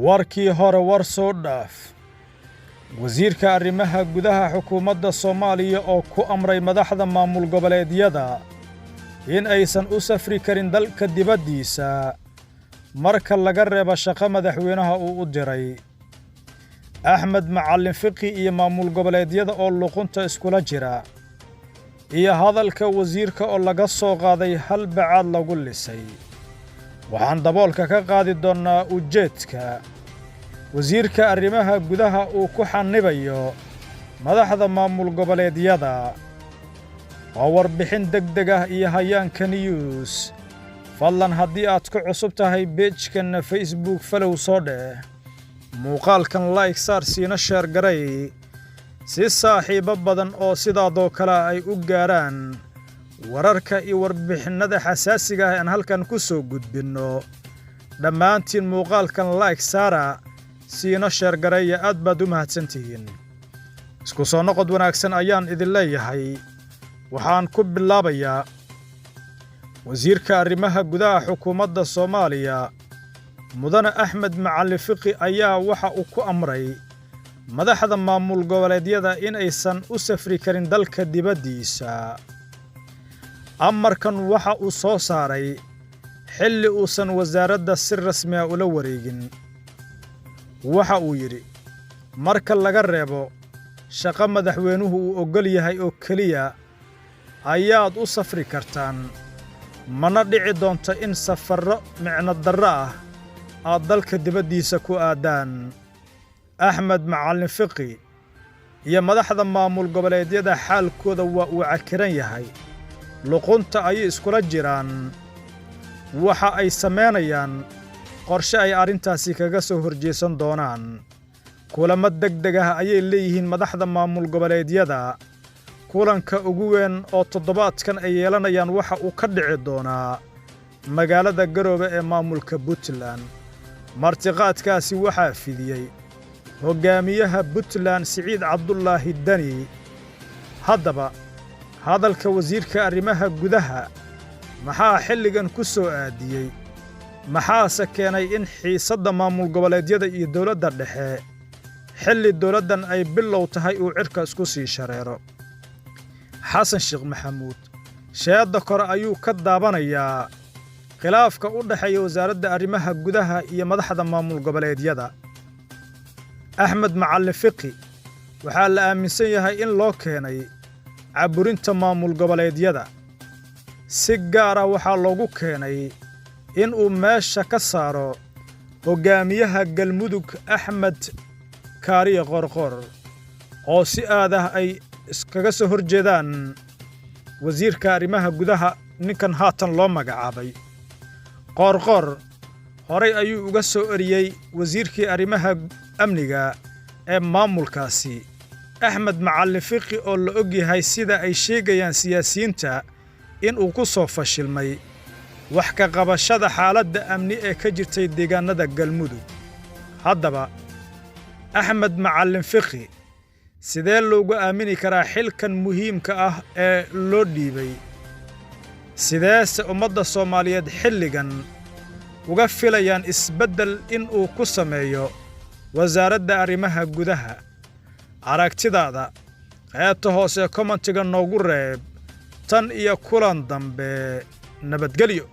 Warkii hore war soo dhaaf. Wasiirka arrimaha gudaha xukuumadda Soomaaliya oo ku amray madaxda maamul goboleedyada in aysan u safri karin dalka dibaddiisa marka laga reebo shaqo madaxweynaha uu u diray. Axmed Macallin Fiqi iyo maamul goboleedyada oo luqunta iskula jira, iyo hadalka wasiirka oo laga soo qaaday hal bacaad lagu lisay. Waxaan daboolka ka qaadi doonnaa ujeedka wasiirka arrimaha gudaha uu ku xannibayo madaxda maamul goboleedyada. Waa warbixin deg deg ah iyo Hayaanka News. Fadlan, haddii aad ku cusub tahay page-kanna Facebook, follow soo dheh, muuqaalkan like saar, siina share garay si saaxiibbo badan oo sidaadoo kale ay u gaaraan wararka iyo warbixinnada xasaasiga ah aan halkan ku soo gudbinno. Dhammaantiin muuqaalkan like saara, siina share gareeya. Aad baad u mahadsantihiin. Isku soo noqod wanaagsan ayaan idin leeyahay. Waxaan ku bilaabayaa wasiirka arrimaha gudaha xukuumadda Soomaaliya, Mudane Axmed Macallin Fiqi, ayaa waxa uu ku amray madaxda maamul goboleedyada in aysan u safri karin dalka dibaddiisa. Amarkan waxa uu soo saaray xilli uusan wasaaradda si rasmi ah ula wareegin. Waxa uu yidhi, "Marka laga reebo shaqo madaxweynuhu uu oggol yahay oo keliya ayaad u safri kartaan, mana dhici doonto in safarro micno darro ah aad dalka dibaddiisa ku aaddaan." Axmed Macallin Fiqi iyo madaxda maamul goboleedyada xaalkooda waa uu cakiran yahay, luqunta ayay iskula jiraan. Waxa ay samaynayaan qorshe ay arrintaasi kaga soo horjeesan doonaan. Kulamo deg deg ah ayay leeyihiin madaxda maamul goboleedyada. Kulanka ugu weyn oo toddobaadkan ay yeelanayaan waxa uu ka dhici doonaa magaalada Garoobe ee maamulka Puntland. Martiqaadkaasi waxaa fidiyey hoggaamiyaha Puntland, Siciid Cabdulaahi Deni. Haddaba, hadalka wasiirka arrimaha gudaha maxaa xilligan ku soo aadiyey? Maxaase keenay in xiisadda maamul goboleedyada iyo dowladda dhexe, xilli dowladdan ay bilow tahay, uu cirka isku sii shareero? Xasan Sheekh Maxamuud sheedda kore ayuu ka daabanayaa khilaafka u dhexeeya wasaaradda arrimaha gudaha iyo madaxda maamul goboleedyada. Axmed Macallin Fiqi waxaa la aaminsan yahay in loo keenay caburinta maamul goboleedyada. Si gaar ah waxaa loogu keenay in uu meesha ka saaro hoggaamiyaha Galmudug, Axmed Kaariye Qorqor, oo si aad ah ay iskaga soo hor jeedaan wasiirka arrimaha gudaha, ninkan haatan loo magacaabay. Qoorqoor horay ayuu uga soo eriyey wasiirkii arrimaha amniga ee maamulkaasi, Axmed Macallin Fiqi, oo la og yahay, sida ay sheegayaan siyaasiyiinta, in uu ku soo fashilmay wax ka qabashada xaaladda amni ee ka jirtay deegaannada Galmudug. Haddaba, Axmed Macallin Fiqi sidee loogu aamini karaa xilkan muhiimka ah ee loo dhiibay? Sideese ummadda Soomaaliyeed xilligan uga filayaan isbeddel in uu ku sameeyo wasaaradda arrimaha gudaha? Aragtidaada qaybta hoose comment-iga noogu reeb. Tan iyo kulan dambe, nabadgelyo.